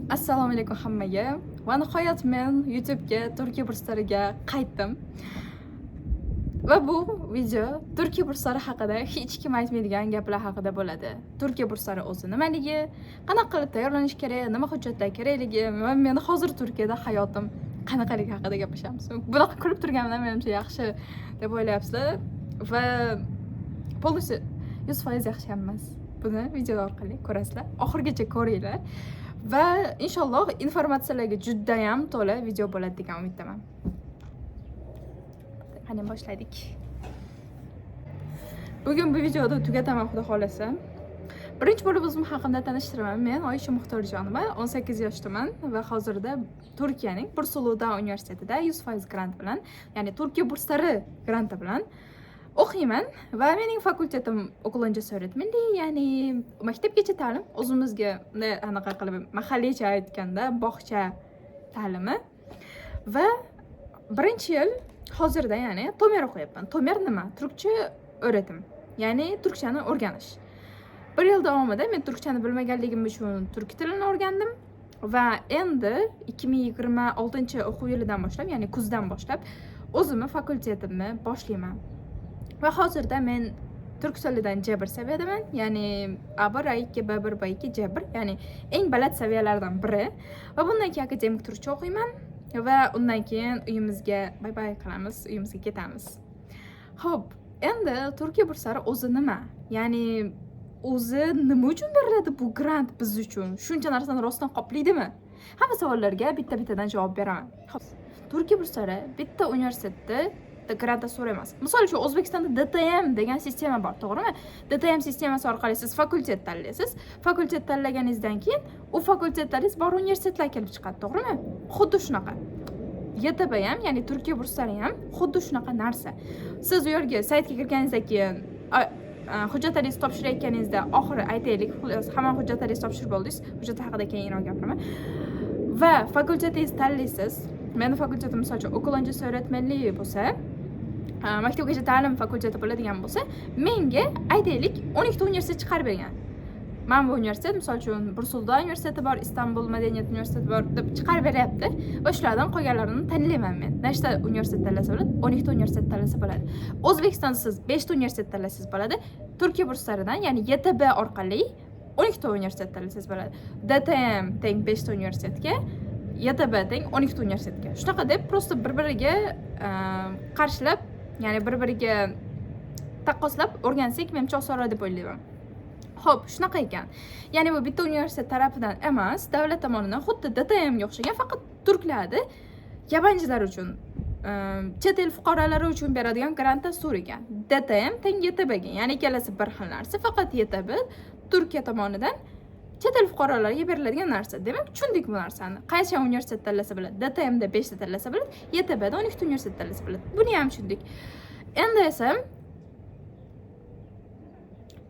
Assalomu alaykum hammaga. Va nihoyat men YouTube'ga Turkiya burslariga qaytdim. Va bu video Turkiya burslari haqida hech kim aytmaydigan gaplar haqida bo'ladi. Turkiya burslari o'zi nimaligi, qanaqa qilib tayyorlanish kerak, nima hujjatlar kerakligi va meni hozir Turkiyada hayotim qanaqaligi haqida gaplashamiz. Bunaqa kulib turganimdan menimcha yaxshi deb o'ylayapsizlar va полностью 100% yaxshi ham emas. Buni video orqali ko'rasizlar. Oxirigacha ko'ringlar. Va inshaalloh informatsiyalarga judayam to'la video bo'ladi degan umiddaman. Qani, boshladik. Bugun bu videoda tugataman, xudo xohlasa. Birinchi bo'lib o'zim haqimda tanishtiraman. Men Oyisha Muxtorjonova, 18 yoshdaman va hozirda Turkiyaning Bursa Uludağ universitetida 100% grant bilan, ya'ni Turkiya burslari granti bilan o'qiyman va mening fakultetim okul öncesi öğretmenliği, ya'ni maktabgacha ta'lim, o'zimizga bunday anaqa qilib mahalliycha aytganda bog'cha ta'limi. Va birinchi yil hozirda, ya'ni TÖMER o'qiyapman. TÖMER nima? Turkcha öğretim, ya'ni turkchani o'rganish. Bir yil davomida men turkchani bilmaganligim uchun turk tilini o'rgandim va endi 2026 o'quv yilidan boshlab, ya'ni kuzdan boshlab o'zimni fakultetimni boshlayman. Va hozirda men turk tilidan C1 saviyadaman, ya'ni A1, A2, B1, B2, C1, ya'ni eng baland saviyalardan biri. Va bundan keyin akademik turkcha o'qiyman va undan keyin uyimizga bye bye qilamiz, uyimizga ketamiz. Xo'p, endi Turkiya burslari o'zi nima? Ya'ni o'zi nima uchun beriladi bu grant biz uchun? Shuncha narsani rostdan qoplaydimi? Hamma savollarga bitta-bittadan javob beraman. Xo'p, Turkiya burslari bitta universitetda grant dastur emas. Misol uchun, O'zbekistonda DTM degan sistema bor, to'g'rimi? DTM sistemasi orqali siz fakultet tanlaysiz. Fakultet tanlaganingizdan keyin u fakultetlaringiz bor universitetlar kelib chiqadi, to'g'rimi? Xuddi shunaqa. YTB ham, ya'ni Turkiya burslari ham xuddi shunaqa narsa. Siz u yerga, saytga kirganingizdan keyin hujjatlaringizni topshirayotganingizda, oxiri aytaylik, xullas, hamma hujjatlaringizni topshirib oldingiz, hujjat haqida keyinroq gapiraman. Va fakultetingizni tanlaysiz. Meni fakultetim, misol uchun, okul öncesi öğretmenliği bo'lsa, maktabgacha ta'lim fakulteti bo'ladigan bo'lsa, menga aytaylik 12 ta universitet chiqarib bergan. Mana bu universitet, misol uchun, Bursa Uludağ universiteti bor, Istanbul madaniyat universiteti bor deb chiqarib beryapti va shulardan qolganlarini tanlayman men. Nechta universitet tanlasa bo'ladi? 12 ta universitet tanlasa bo'ladi. O'zbekistonda siz 5 ta universitet tanlasangiz bo'ladi. Turkiya burslaridan, ya'ni YTB orqali 12 ta universitet tanlasangiz bo'ladi. DTM teng 5 ta universitetga, YTB teng 12 ta universitetga. Shunaqa deb просто bir-biriga qarshilab, ya'ni bir-biriga taqqoslab o'rgansak, menimcha osonroq deb o'ylayman. Xo'p, shunaqa ekan. Ya'ni bu bitta universitet tarafidan emas, davlat tomonidan xuddi DTMga o'xshagan, faqat turklarni yabanjilar uchun, chet el fuqarolari uchun beradigan grant dastur ekan. DTM teng YTBga, ya'ni ikkalasi bir xil narsa, faqat YTB Turkiya tomonidan chet el fuqarolariga beriladigan narsa. Demak, tushundik bu narsani. Qaysi universitet tanlasa bo'ladi? DTMda 5 ta tanlasa bo'ladi, YTBda 12 ta universitet tanlasa bo'ladi. Buni ham tushundik.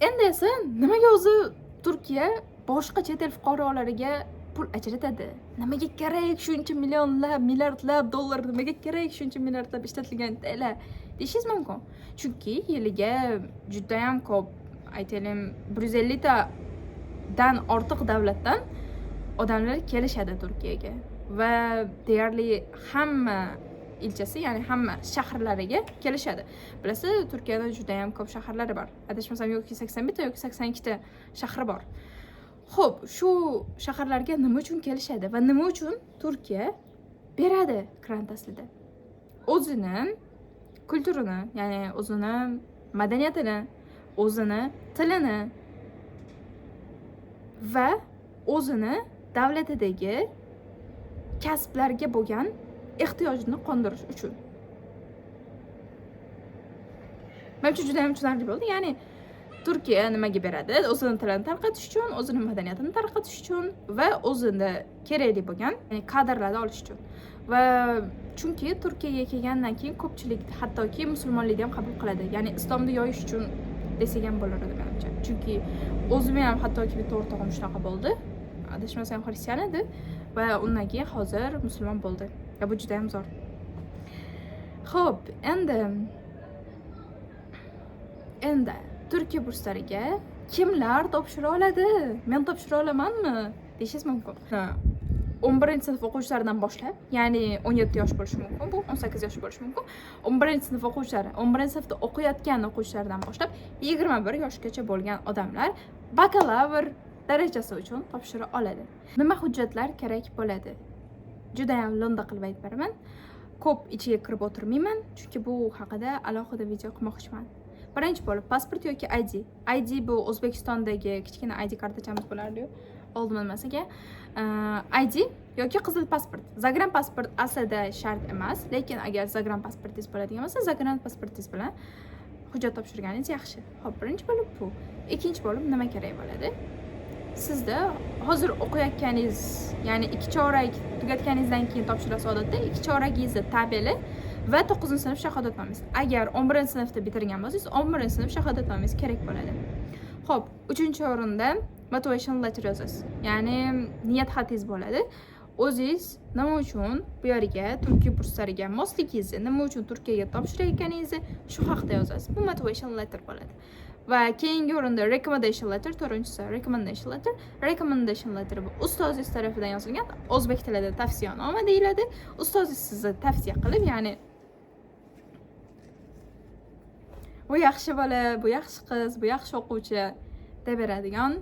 Endi esa nimaga o'zi Turkiya boshqa chet el fuqarolariga pul ajratadi? Nimaga kerak shuncha millionlab, milliardlab dollar, nimaga kerak shuncha milliardlab ishlatilgan TL deyishingiz mumkin. Chunki yiliga judayam ko'p, aytaylik, 150 tadan ortiq davlatdan odamlar kelishadi Turkiyaga va deyarli hamma ilchasi, ya'ni hamma shaharlariga kelishadi. Bilasiz, Turkiyada judayam ko'p shaharlari bor. Adashmasam, yoki 81 ta yoki 82 ta shahri bor. Xo'p, shu shaharlarga nima uchun kelishadi va nima uchun Turkiya beradi grant aslida? O'zini культура ni, ya'ni o'zini madaniyatini, o'zini tilini va o'zini davlatidagi kasblarga bo'lgan ehtiyojini qondirish uchun. Manimcha, juda ham tushunarli bo'ldi. Ya'ni Turkiya nimaga beradi? O'zini tilini tarqatish uchun, o'zini madaniyatini tarqatish uchun va o'zida kerakli bo'lgan, ya'ni kadrlarni olish uchun. Va chunki Turkiyaga kelgandan keyin ko'pchilik hattoki musulmonlikni ham qabul qiladi. Ya'ni islomni yoyish uchun desak ham bo'lar edi menimcha. Chunki o'zim ham hattoki bitta o'rtog'im shunaqa bo'ldi. Adashmasam, xristian edi va undan keyin hozir musulmon bo'ldi. Va bu juda ham zo'r. Xo'p, endi Turkiya burslariga kimlar topshira oladi? Men topshira olamanmi? Deyishingiz mumkin. Ha. 11-sinf o'quvchilaridan boshlab, ya'ni 17 yosh bo'lishi mumkin, bu 18 yosh bo'lishi mumkin, 11-sinf o'quvchilari, 11-sinfda o'qiyotgan o'quvchilardan boshlab 21 yoshgacha bo'lgan odamlar bakalavr darajasi uchun topshira oladi. Nima hujjatlar kerak bo'ladi? Judayam lo'nda qilib aytib beraman, ko'p ichiga kirib o'tirmayman, chunki bu haqida alohida video qilmoqchiman. Birinchi bo'lib pasport yoki ID. ID bu O'zbekistondagi kichkina ID kartachamiz bo'lardiyu, oldin nimasiga ID yoki qizil pasport. Загран pasport aslida shart emas, lekin agar загран pasportingiz bo'ladigan bo'lsa, загран pasportingiz bilan hujjat topshirganingiz yaxshi. Ho'p, birinchi bo'lib bu. Ikkinchi bo'lib nima kerak bo'ladi? Sizda hozir o'qiyotganingiz, ya'ni ikki chorak tugatganingizdan keyin topshirasiz odatda, ikki choragingizni tabeli va 9-sinf shahodatnomangiz. Agar 11-sinfda bitirgan bo'lsangiz, 11-sinf shahodatnomangiz kerak bo'ladi. Ho'p, uchinchi o'rinda motivation letter yozasiz, ya'ni niyat xatingiz bo'ladi. O'zingiz nima uchun bu yerga, Turkiya burslariga mosligingizni, nima uchun Turkiyaga topshirayotganingizni, shu haqida yozasiz. Bu motivation letter bo'ladi. Va keyingi o'rinda recommendation letter, to'rtinchisi recommendation letter. Recommendation letter bu ustozingiz tarafidan yozilgan, o'zbek tilida tavsiyanoma deyiladi. Ustozingiz sizni tavsiya qilib, ya'ni bu yaxshi bola, bu yaxshi qiz, bu yaxshi o'quvchi deb beradigan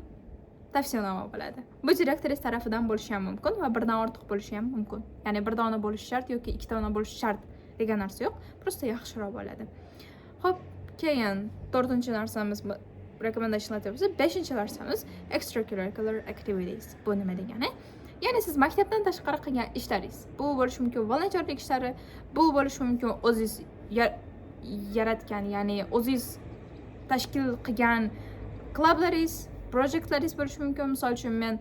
tavsiyanoma bo'ladi. Bu direktoringiz tarafidan bo'lishi ham mumkin va birdan ortiq bo'lishi ham mumkin, ya'ni bir dona bo'lishi shart yoki ikki dona bo'lishi shart degan narsa yo'q, просто yaxshiroq bo'ladi. Ho'p, keyin to'rtinchi narsamiz recommendation letter bo'lsa, beshinchi narsamiz extracurricular activities. Bu nima degani? Ya'ni siz maktabdan tashqari qilgan ishlaringiz. Bu bo'lishi mumkin volontyorlik ishlari, bu bo'lishi mumkin o'zingiz yaratgan, ya'ni o'zingiz tashkil qilgan klublaringiz, projektlaringiz bo'lishi mumkin. Misol uchun, men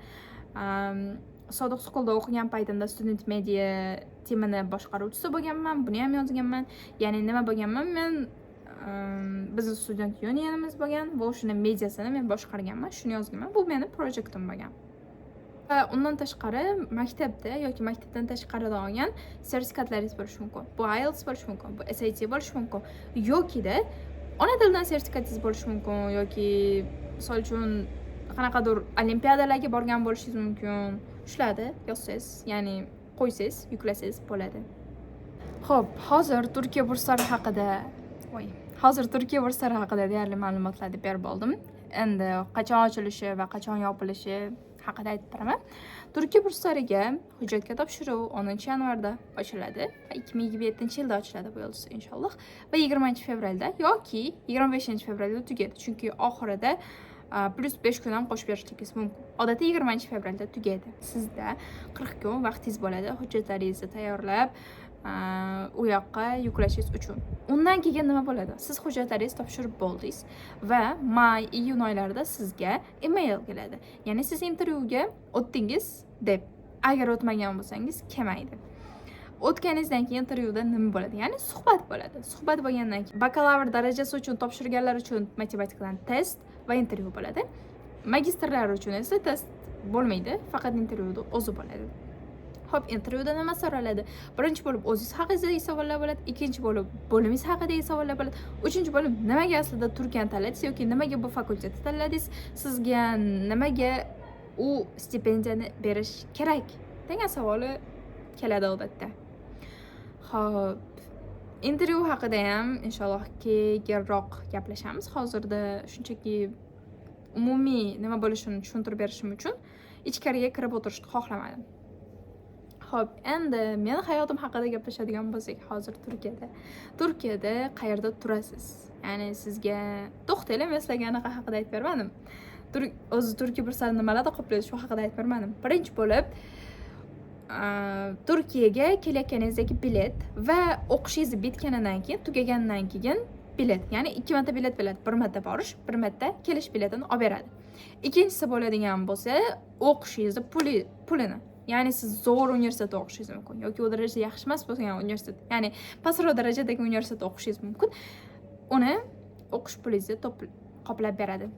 Sodiq Schoolda o'qigan paytimda student media timini boshqaruvchisi bo'lganman, buni ham yozganman. Ya'ni nima bo'lganman men? Bizni student unionimiz bo'lgan va o'shani mediasini men boshqarganman, shuni yozganman. Bu meni projektim bo'lgan. Va undan tashqari maktabda yoki maktabdan tashqarida olgan sertifikatlaringiz bo'lishi mumkin. Bu IELTS bo'lishi mumkin, bu SAT bo'lishi mumkin yokida ona tilidan sertifikatingiz bo'lishi mumkin yoki, misol uchun, qanaqadir olimpiadalarga borgan bo'lishingiz mumkin. Shularni yozsangiz, ya'ni qo'ysangiz, yuklasangiz bo'ladi. Ho'p, hozir Turkiya burslari haqida, voy, hozir Turkiya burslari haqida deyarli ma'lumotlarni berib oldim. Endi qachon ochilishi va qachon yopilishi haqida aytib beraman. Turkiya burslariga hujjatga topshiruv 10-yanvarda ochiladi va 2027-yilda ochiladi bu yil, inshaalloh, va 20-fevralda yoki 25-fevralda tugaydi, chunki oxirida plyus 5 kun ham qo'shib berishligingiz mumkin. Odatda 20-fevralda tugaydi. Sizda 40 kun vaqtingiz bo'ladi hujjatlaringizni tayyorlab, u yoqqa yuklashingiz uchun. Undan keyin nima bo'ladi? Siz hujjatlaringizni topshirib bo'ldingiz va may, iyun oylarida sizga email keladi, ya'ni siz intervyuga o'tdingiz deb. Agar o'tmagan bo'lsangiz, kelmaydi. O'tganingizdan keyin intervyuda nima bo'ladi? Ya'ni suhbat bo'ladi. Suhbat bo'lgandan keyin bakalavr darajasi uchun topshirganlar uchun matematikadan test va intervyu bo'ladi. Magistrlar uchun esa test bo'lmaydi, faqat intervyuda o'zi bo'ladi. Ho'p, intervyuda nima so'raladi? Birinchi bo'lib o'zingiz haqingizdagi savollar bo'ladi, ikkinchi bo'lib bo'limingiz haqidagi savollar bo'ladi, uchinchi bo'lim nimaga aslida Turkiyani tanladingiz yoki nimaga bu fakultetni tanladingiz, sizga nimaga u stipendiyani berish kerak degan savoli keladi odatda. Ho'p, intervyu haqida ham inshaalloh keyinroq gaplashamiz. Hozirda shunchaki umumiy nima bo'lishini tushuntirib berishim uchun ichkariga kirib o'tirishni xohlamadim. Ho'p, endi meni hayotim haqida gaplashadigan bo'lsak, hozir Turkiyada qayerda turasiz? Ya'ni sizga, to'xtanglar, men sizlarga anaqa haqida aytib bermadim. O'zi Turkiya burslari nimalarda qoplaydi, shu haqida aytib bermadim. Birinchi bo'lib Turkiyaga kelayotganingizdagi bilet va o'qishingiz bitganidan keyin, tugagandan keyin bilet, ya'ni ikki marta bilet bo'ladi: bir marta borish, bir marta kelish biletini olib beradi. Ikkinchisi bo'ladigan bo'lsa, o'qishingizni pulini, ya'ni siz zo'r universitetda o'qishingiz mumkin yoki u darajada yaxshi emas bo'lgan universitet, ya'ni pastroq darajadagi universitetda o'qishingiz mumkin, uni o'qish pulingizni qoplab beradi.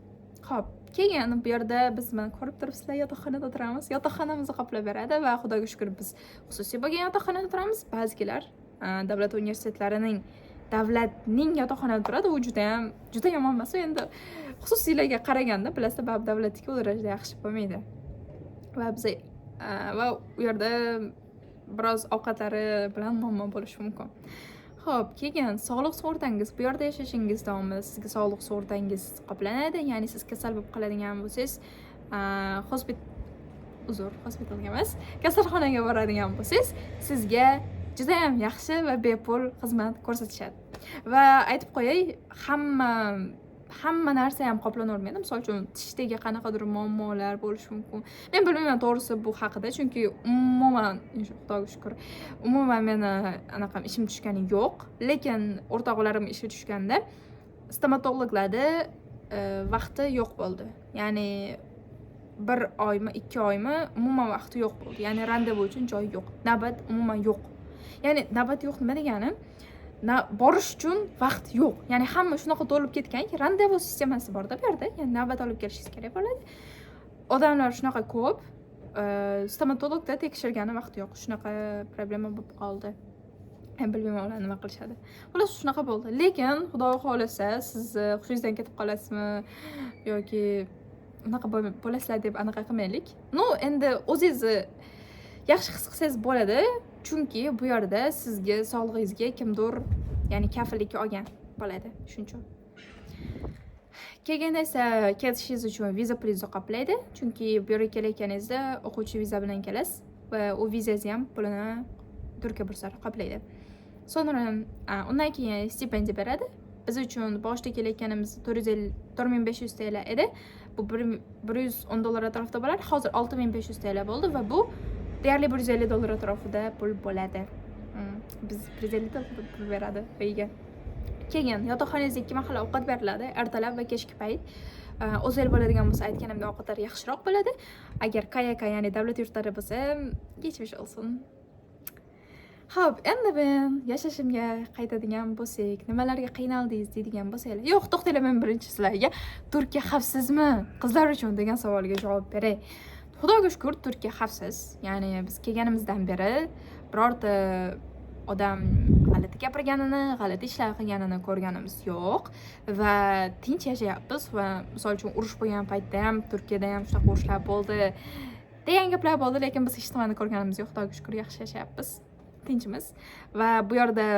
Ho'p, keyin bu yerda biz, mana, ko'rib turibsizlar, yotoqxonada o'tiramiz. Yotoqxonamizni qoplab beradi va Xudoga shukur, biz xususiy bo'lgan yotoqxonada turamiz. Ba'zilar davlat universitetlarining, davlatning yotoqxonada turadi. U judayam juda yomon emas u endi xususiylarga qaraganda, bilasizlar, baribir davlatniki u darajada yaxshi bo'lmaydi. Va biz Va u yerda biroz ovqatlari bilan muammo bo'lishi mumkin. Ho'p, keyin sog'liq sug'urtangiz. Bu yerda yashashingiz davomida sizga sog'liq sug'urtangiz qoplanadi, ya'ni siz kasal bo'lib qoladigan bo'lsangiz, uzr, hospitalga emas, kasalxonaga boradigan bo'lsangiz, sizga judayam yaxshi va bepul xizmat ko'rsatishadi. Va aytib qo'yay, hamma narsa ham qoplanavermaydi. Misol uchun, tishdagi qanaqadir muammolar bo'lishi mumkin. Men bilmayman, to'g'risi, bu haqida, chunki umuman, Xudoga shukur, umuman meni anaqa ishim tushgani yo'q. Lekin o'rtoqlarim ishi tushganda stomatologlarda vaqti yo'q bo'ldi, ya'ni bir oymi, 2 oymi, umuman vaqti yo'q bo'ldi. Ya'ni randevu uchun joy yo'q, navbat umuman yo'q. Ya'ni navbat yo'q nima degani? Borish uchun vaqt yo'q, ya'ni hamma shunaqa to'lib ketganki, randevu sistemasi borda bu yerda, ya'ni navbat olib kelishingiz kerak bo'ladi. Odamlar shunaqa ko'p, stomatologda tekshirgani vaqti yo'q, shunaqa problema bo'lib qoldi. Men bilmayman, ular nima qilishadi. Xullas, shunaqa bo'ldi. Lekin Xudo xohlasa, sizni hushingizdan ketib qolasizmi yoki unaqa bo'lasizlar deb anaqa qilmaylik. Ну, endi o'zingizni yaxshi his qilsangiz bo'ladi, chunki bu yerda sizga, sog'lig'ingizga kimdir, ya'ni kafillikka olgan bo'ladi, shuning uchun. Keyin esa ketishingiz uchun viza pulingizni qoplaydi, chunki bu yerga kelayotganingizda o'quvchi viza bilan kelasiz va u vizangizni ham pulini Turkiya burslari qoplaydi. So'ngra undan keyin stipendiya beradi. Biz uchun boshida kelayotganimizda 450, 4500 TL edi. Bu 110 dollar atrofida bo'ladi. Hozir 6500 TL bo'ldi va bu deyarli 150 dollar atrofida pul bo'ladi. Biz 150 dollar pul beradi uyiga. Keyin yotoqxonangizga ikki mahal ovqat beriladi, ertalab va kechki payt. O'zel bo'ladigan bo'lsa, aytganimdek, ovqatlar yaxshiroq bo'ladi. Agar KYK, ya'ni davlat yurtlari bo'lsa, kechmish olsin. Ho'p, endi men yashashimga qaytadigan bo'lsak, nimalarga qiynaldingiz deydigan bo'lsanglar, yo'q, to'xtanglar, men birinchi sizlarga Turkiya xavfsizmi qizlar uchun degan savolga javob beray. Xudoga shukur, Turkiya xavfsiz. Ya'ni biz kelganimizdan beri birorta odam g'alati gapirganini, g'alati ishlar qilganini ko'rganimiz yo'q va tinch yashayapmiz. Va misol uchun, urush bo'lgan paytda ham, Turkiyada ham shunaqa urushlar bo'ldi degan gaplar bo'ldi, lekin biz hech nimani ko'rganimiz yo'q. Xudoga shukur, yaxshi yashayapmiz, tinchmiz. Va bu yerda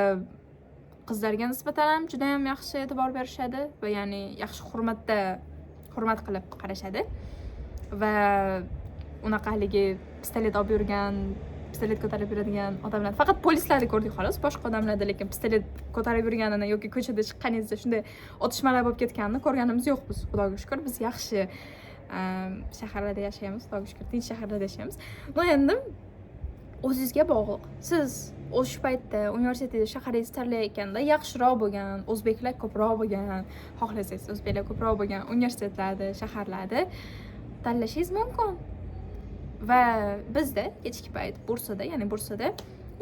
qizlarga nisbatan ham juda ham yaxshi e'tibor berishadi va, ya'ni, yaxshi hurmat qilib qarashadi. Va unaqa haligi pistolet olib yurgan, pistolet ko'tarib yuradigan odamlar, faqat polislarni ko'rdik, xolos. Boshqa odamlarda lekin pistolet ko'tarib yurganini yoki ko'chada chiqqaningizda shunday otishmalar bo'lib ketganini ko'rganimiz yo'q biz. Xudoga shukur, biz yaxshi shaharlarda yashaymiz, Xudoga shukur, tinch shaharlarda yashaymiz. Но endi o'zingizga bog'liq. Siz o'sha paytda universitetda shaharingizni tanlayotganda yaxshiroq bo'lgan, o'zbeklar ko'proq bo'lgan, xohlasangiz, o'zbeklar ko'proq bo'lgan universitetlarda, shaharlarda tanlashingiz mumkin. Va bizda kechki payt Bursada, ya'ni Bursada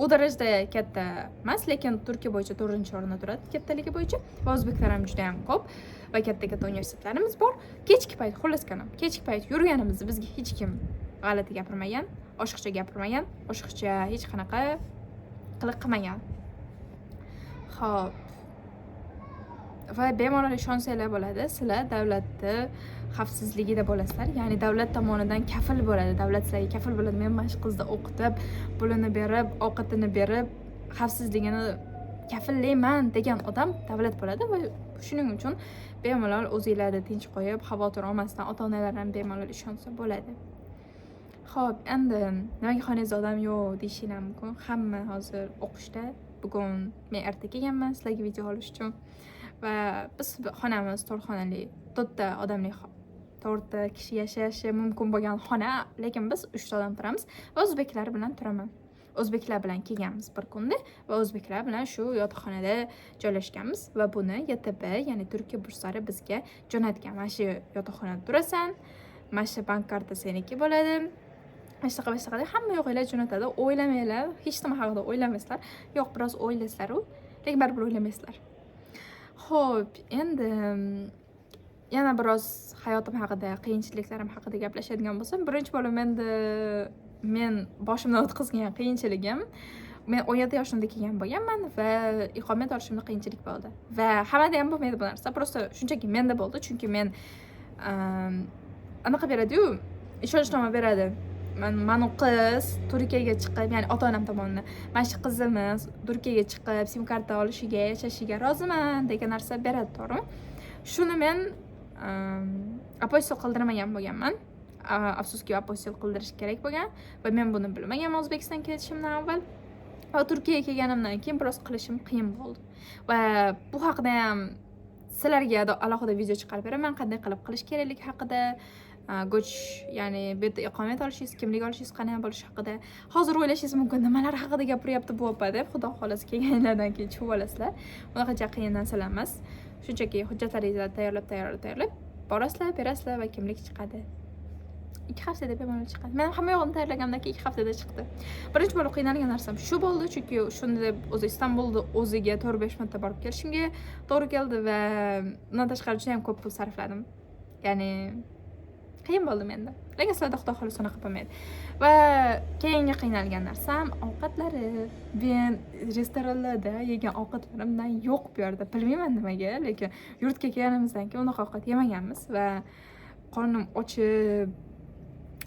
u darajada katta emas, lekin Turkiya bo'yicha to'rtinchi o'rinda turadi kattaligi bo'yicha va o'zbeklar ham juda ham ko'p va katta katta universitetlarimiz bor. Kechki payt, xullas kalom, kechki payt yurganimizda bizga hech kim g'alati gapirmagan, oshiqcha gapirmagan, oshiqcha hech qanaqa qiliq qilmagan. Ho'p, va bemalol ishonsanglar bo'ladi, sizlar davlatni xavfsizligida bo'lasizlar, ya'ni davlat tomonidan kafil bo'ladi, davlat sizlarga kafil bo'ladi. Men mana shu qizni o'qitib, pulini berib, ovqatini berib, xavfsizligini kafillayman degan odam davlat bo'ladi. Va shuning uchun bemalol o'zinglarni tinch qo'yib, xavotir olmasdan, ota onalar ham bemalol ishonsa bo'ladi. Ho'p, endi nimaga xonangizda odam yo'q deyishinglar mumkin. Hamma hozir o'qishda. Bugun men erta kelganman sizlarga video olish uchun. Va biz, xonamiz to'rt xonali, to'rtta odamlik, to'rtta kishi yashashi mumkin bo'lgan xona, lekin biz uchta odam turamiz va o'zbeklar bilan turaman. O'zbeklar bilan kelganmiz bir kunda va o'zbeklar bilan shu yotoqxonada joylashganmiz. Va buni YTB, ya'ni Turkiya burslari bizga jo'natgan. Mana shu yotoqxonada turasan, mana shu bank karta seniki bo'ladi, mana shunaqa, mana shunaqa deb hamma yo'g'inglar jo'natadi. O'ylamanglar, hech nima haqida o'ylamaysizlar. Yo'q, biroz o'ylaysizlaru, lekin baribir o'ylamaysizlar. Ho'p, endi yana biroz hayotim haqida, qiyinchiliklarim haqida gaplashadigan bo'lsam, birinchi bo'lib endi men boshimdan o'tkazgan qiyinchiligim: men 17 yoshimda kelgan bo'lganman va iqomat olishimda qiyinchilik bo'ldi. Va hammada ham bo'lmaydi bu narsa, просто shunchaki menda bo'ldi, chunki men anaqa beradiyu, ishonchnoma beradi. Manu qiz Turkiyaga chiqib, ya'ni ota onam tomonidan mana shu qizimiz Turkiyaga chiqib, sim karta olishiga, yashashiga roziman degan narsa beradi, to'g'rimi? Shuni men apostil qildirmagan bo'lganman. Afsuski, apostil qildirish kerak bo'lgan va men buni bilmaganman O'zbekistonga ketishimdan avval va Turkiyaga kelganimdan keyin biroz qilishim qiyin bo'ldi. Va bu haqida ham sizlarga alohida video chiqarib beraman, qanday qilib qilish kerakligi haqida, göç, ya'ni bu yerda iqomat olishingiz, kimlik olishingiz qanday bo'lishi haqida. Hozir o'ylashingiz mumkin, nimalar haqida gapiryapti bu opa deb. Xudo xohlasa, kelganlardan keyin tushunib olasizlar, unaqa qiyin narsalar emas. Shunchaki hujjatlaringizni tayyorlab, tayyorlab, tayyorlab borasizlar, berasizlar va kimlik chiqadi. 2 haftada bemalol chiqadi. Men hamma yog'ini tayyorlaganimdan keyin 2 haftada chiqdi. Birinchi bo'lib qiynalgan narsam shu bo'ldi, chunki shuni deb o'zi Istanbulni o'ziga 4-5 marta borib kelishimga to'g'ri keldi va undan tashqari juda yam ko'p pul sarfladim, ya'ni qiyin bo'ldi menda. Lekin sizlarda, xudo xohlasa, unaqa bo'lmaydi. Va keyingi qiynalgan narsam ovqatlari. Men restoranlarda yegan ovqatlarimdan yo'q bu yerda. Bilmayman nimaga, lekin yurtga kelganimizdan keyin unaqa ovqat yemaganmiz va qornim ochib,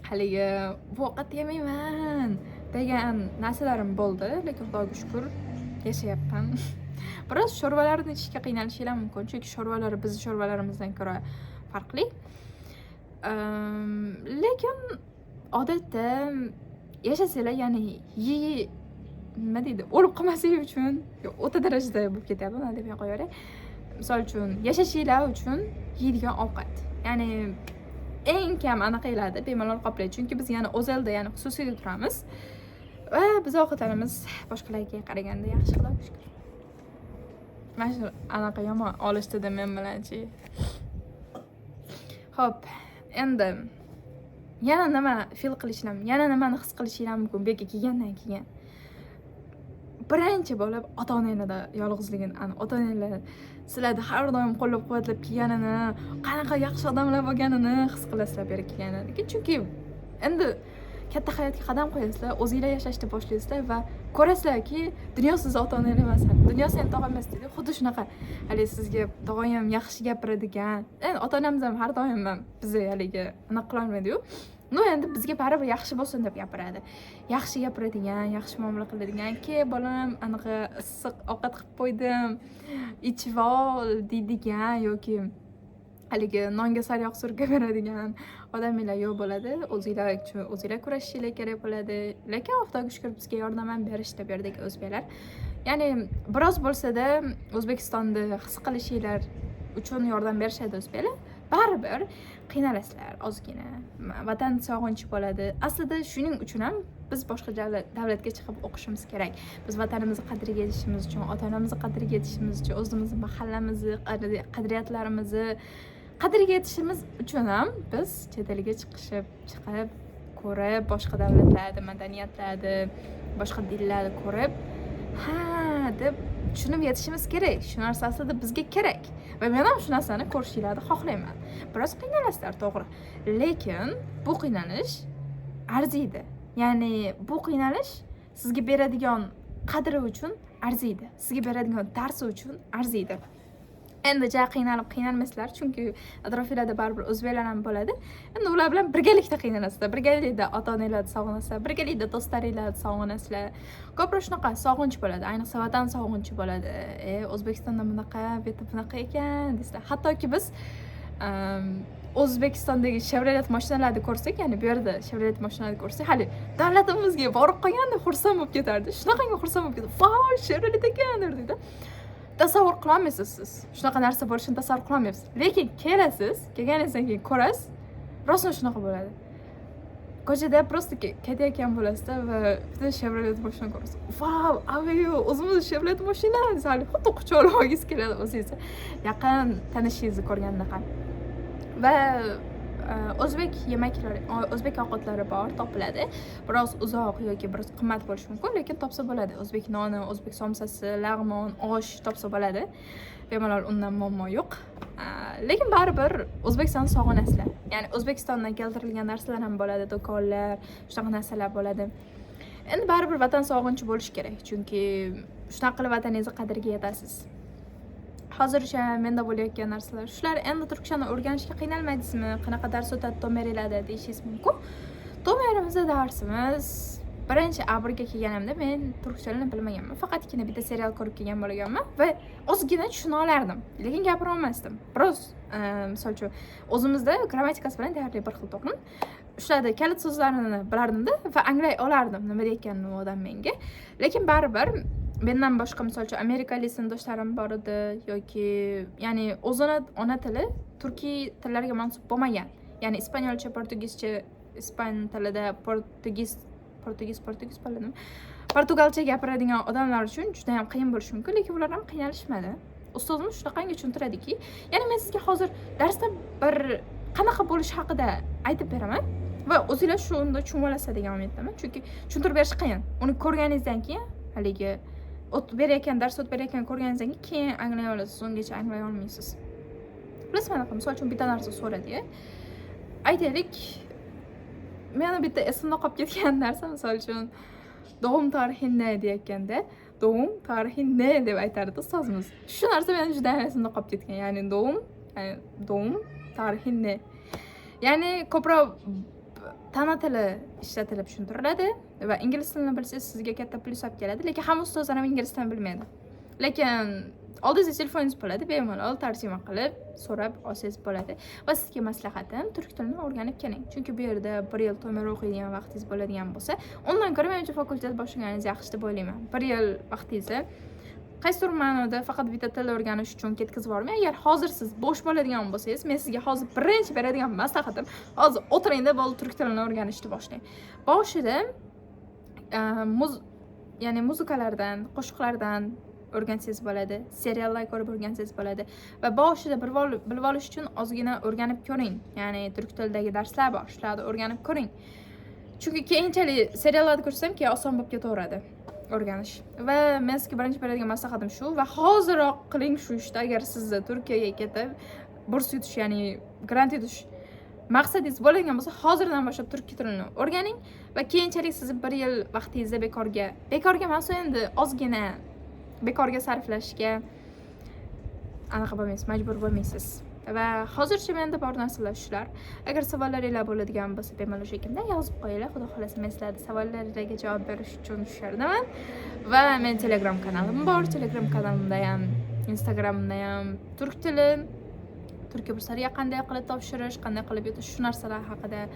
haligi bu ovqat yemayman degan narsalarim bo'ldi. Lekin xudoga shukur, yashayapman. Biroz sho'rvalarni ichishga qiynalishinglar mumkin, chunki sho'rvalari bizni sho'rvalarimizdan ko'ra farqli. Lekin odatda yashasanglar, ya'ni nima deydi, o'lib qolmaslik uchun, o'ta darajada bo'lib ketyapti, unday demay qo'yaveray. Misol uchun, yashashinglar uchun yeydigan ovqat, ya'ni eng kam anaqalarni bemalol qoplaydi, chunki biz yana özelda, ya'ni xususiyda turamiz va biz ovqatlarimiz boshqalarga qaraganda yaxshi, xudoga shukur. Mana shu anaqa yomon olishdida men bilanchi. Ho'p, endi yana nima feel qilishlar, yana nimani his qilishinglar mumkin bu yerga kelgandan keyin? Birinchi bo'lib ota onanglarda yolg'izligini, ani ota onanglar sizlarni har doim qo'llab quvvatlab kelganini, qanaqa yaxshi odamlar bo'lganini his qilasizlar bu yerga kelgandan keyin. Chunki endi katta hayotga qadam qo'yasizlar, o'zinglar yashashni boshlaysizlar va ko'rasizlarki, dunyo sizni ota onanglar emas, dunyo seni tog'ang emas deydi. Xuddi shunaqa, haligi sizga doim yaxshi gapiradigan, endi ota onamiz ham har doim ham bizni haligi anaqa qilolmaydiyu, ну endi bizga baribir yaxshi bo'lsin deb gapiradi. Yaxshi gapiradigan, yaxshi muomala qiladigan, "Kel, bolam, anaqa issiq ovqat qilib qo'ydim, ichib ol" deydigan yoki haligi nonga sariyog' surkab beradigan odamlar yo'q bo'ladi. O'zinglar uchun o'zinglar kurashishinglar kerak bo'ladi. Lekin xudoga shukur, bizga yordam ham berishdi bu yerdagi o'zbeklar, ya'ni biroz bo'lsada O'zbekistonni his qilishinglar uchun yordam berishadi o'zbeklar. Baribir qiynalasizlar ozgina, vatan sog'inchi bo'ladi. Aslida shuning uchun ham biz boshqa davlatga chiqib o'qishimiz kerak. Biz vatanimizni qadriga yetishimiz uchun, ota onamizni qadriga yetishimiz uchun, o'zimizni mahallamizni, qadriyatlarimizni qadriga yetishimiz uchun ham biz chet elga chiqib ko'rib, boshqa davlatlarni madaniyatlarni, boshqa dinlarni ko'rib, ha deb tushunib yetishimiz kerak. Shu narsa aslida bizga kerak va men ham shu narsani ko'rishinglarni xohlayman. Biroz qiynalasizlar, to'g'ri, lekin bu qiynalish arziydi, ya'ni bu qiynalish sizga beradigan qadri uchun arziydi, sizga beradigan darsi uchun arziydi. Endi ja qiynalib qiynalmaysizlar, chunki atrofinglarda baribir o'zbeklar ham bo'ladi. Endi ular bilan birgalikda qiynalasizlar, birgalikda ota onanglarni sog'inasizlar, birgalikda do'stlaringlarni sog'inasizlar. Ko'proq shunaqa sog'inch bo'ladi, ayniqsa vatan sog'inchi bo'ladi. O'zbekistonda bunaqa, bu yerda bunaqa ekan deysizlar. Hattoki biz O'zbekistondagi Chevrolet mashinalarni ko'rsak, ya'ni bu yerda Chevrolet mashinalarni ko'rsak, hali davlatimizga borib qolganda xursand bo'lib ketardi. Shunaqangi xursand bo'lib ketadi, "Vau, Chevrolet ekan" derdikda. Tasavvur qilolmaysiz, siz shunaqa narsa bo'lishini tasavvur qilolmaysiz. Lekin kelasiz, kelganingizdan keyin ko'rasiz, rostdan shunaqa bo'ladi. Ko'chada просто ketayotgan bo'lasizda va bitta Chevrolet mashina ko'rasiz. "Vau, aviyo, o'zimizni Chevrolet mashina" desa, xuddi quchoqlab olgingiz keladi o'zingizni yaqin tanishingizni ko'rgandaqa. Va o'zbek yemaklari, o'zbek ovqatlari bor, topiladi. Biroz uzoq yoki biroz qimmat bo'lishi mumkin, lekin topsa bo'ladi. O'zbek noni, o'zbek somsasi, lag'mon, osh topsa bo'ladi bemalol, undan muammo yo'q. Lekin baribir O'zbekistonni sog'inasizlar. Ya'ni O'zbekistondan keltirilgan narsalar ham bo'ladi, do'konlar, shunaqa narsalar bo'ladi. Endi baribir vatan sog'inchi bo'lishi kerak, chunki shunaqa qilib vataningizni qadriga yetasiz. Hozir o'sha menda bo'layotgan narsalar shular. Endi turkchani o'rganishga qiynalmaydingizmi, qanaqa dars o'tadi Tomerilada, deyishingiz mumkin. Tomerimizda darsimiz birinchi A1ga kelganimda men turk tilini bilmaganman, faqatgina bitta serial ko'rib kelgan bo'lganman va ozgina tushuna olardim, lekin gapira olmasdim biroz. Misol uchun, o'zimizda grammatikasi bilan deyarli bir xil, to'g'rimi? Shularda kalit so'zlarini bilardimda va anglay olardim nima deyotganini u odam menga. Lekin baribir mendan boshqa, misol uchun, amerikalik sinfdoshlarim bor edi yoki, ya'ni, o'zini ona tili turkiy tillarga mansub bo'lmagan, ya'ni ispanyolcha, portugizcha, ispan tilida portugiz bo'ladimi, portugalcha gapiradigan odamlar uchun juda yam qiyin bo'lishi mumkin, lekin ular ham qiynalishmadi. Ustozimiz shunaqangi tushuntiradiki, ya'ni men sizga hozir darsda bir qanaqa bo'lishi haqida aytib beraman va o'zinglar shunda tushunib olasizlar degan umiddaman, chunki tushuntirib berish qiyin. Uni ko'rganingizdan keyin, haligi o'tib berayotgan, dars o'tib berayotgan ko'rganingizdan keyin anglay olasiz, ungacha anglay olmaysiz. Bilasizmi, anaqa, misol uchun, bitta narsa so'radi, aytaylik, meni bitta esimda qolib ketgan narsa, misol uchun, "Doğum tarihi ne?" deyayotganda, "Doğum tarihi ne?" deb aytardi ustozimiz. Shu narsa meni juda ham esimda qolib ketgan, ya'ni doğum, ya'ni "Doğum tarihi ne?" Ya'ni ko'proq tana tili ishlatilib tushuntiriladi va ingliz tilini bilsangiz, sizga katta plyus olib keladi. Lekin hamma ustozlar ham ingliz tilini bilmaydi, lekin oldingizda telefoningiz bo'ladi, bemalol tarjima qilib so'rab olsangiz bo'ladi. Va sizga maslahatim, turk tilini o'rganib keling, chunki bu yerda bir yil Tomer o'qiydigan vaqtingiz bo'ladigan bo'lsa, undan ko'ra menimcha fakultet boshlaganingiz yaxshi deb o'ylayman. Bir yil vaqtingizni qaysidir ma'noda faqat bitta til o'rganish uchun ketkazib yubormang. Agar hozir siz bo'sh bo'ladigan bo'lsangiz, men sizga hozir birinchi beradigan maslahatim: hozir o'tiringda, bo'ldi, turk tilini o'rganishni boshlang. Boshida ya'ni muzikalardan, qo'shiqlardan o'rgansangiz bo'ladi, seriallar ko'rib o'rgansangiz bo'ladi va boshida bilib olish uchun ozgina o'rganib ko'ring. Ya'ni turk tilidagi darslar bor, shularni o'rganib ko'ring, chunki keyinchalik seriallarni ko'rsam, keyin oson bo'lib ketaveradi o'rganish. Va men sizga birinchi beradigan maslahatim shu va hoziroq qiling shu ishni. Agar sizni Turkiyaga ketib burs yutish, ya'ni grant yutish maqsadingiz bo'ladigan bo'lsa, hozirdan boshlab turk tilini o'rganing va keyinchalik sizni bir yil vaqtingizni bekorga, bekorga emas endi, ozgina bekorga sarflashga anaqa bo'lmaysiz, majbur bo'lmaysiz. Va hozircha menda bor narsalar shular. Agar savollaringlar bo'ladigan bo'lsa, bemalol o'sha kimda yozib qo'yinglar. Xudo xohlasa, men sizlarni savollaringlarga javob berish uchun shu yerdaman. Va men Telegram kanalim bor. Telegram kanalimda ham, Instagramda ham turk tili, Turkiya burslariga qanday qilib topshirish, qanday qilib yutish, shu narsalar haqida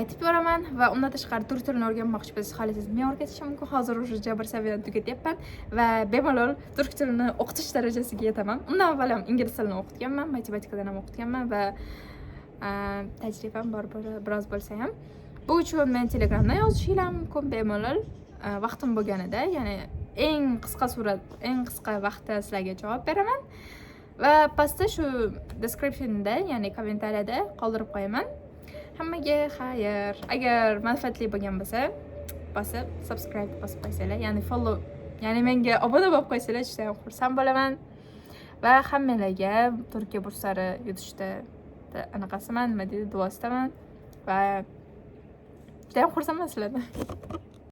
aytib boraman. Va undan tashqari, turk tilini o'rganmoqchi bo'lsangiz, xohlasangiz, men o'rgatishim mumkin. Hozir уже bir saviyani tugatyapman va bemalol turk tilini o'qitish darajasiga yetaman. Undan avval ham ingliz tilini o'qitganman, matematikadan ham o'qitganman va tajribam bor biroz bo'lsa ham. Bu uchun men Telegramdan yozishinglar mumkin bemalol. Vaqtim bo'lganida, ya'ni eng qisqa surat, eng qisqa vaqtda sizlarga javob beraman va pastda shu descriptionda, ya'ni kommentariyada qoldirib qo'yaman. Hammaga xayr! Agar manfaatli bo'lgan bo'lsa, bosib subscribe bosib qo'ysanglar, ya'ni follow, ya'ni menga obuna bo'lib qo'ysanglar, juda ham xursand bo'laman. Va hammanglarga Turkiya burslari yutishda anaqasiman, nima deydi, duosidaman va juda ham xursandman sizlardan.